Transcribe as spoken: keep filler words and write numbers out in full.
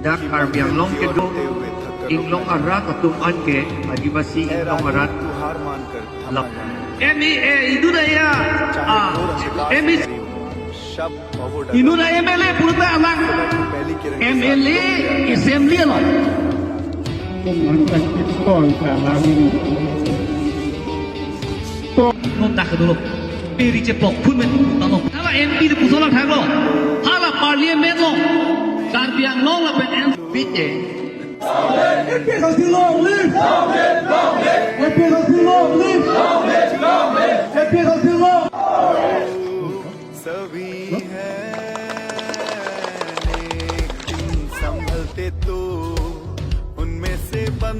Ya Karbi Anglong kedo inglong arat atum anke Adivasi inglong arat lap. M E A iduna ya, ah, M E A inuna M L A puruta alang M L A assembly along. Non dak dulu. Peri cheplok phun men tano. Hala M P le pusola thaklo. Hala parliament lo. Karbi Anglong lapen M P che. APHLC long live! APHLC long live! APHLC long! सभी है एक दिन संभलते तो उनमें से बन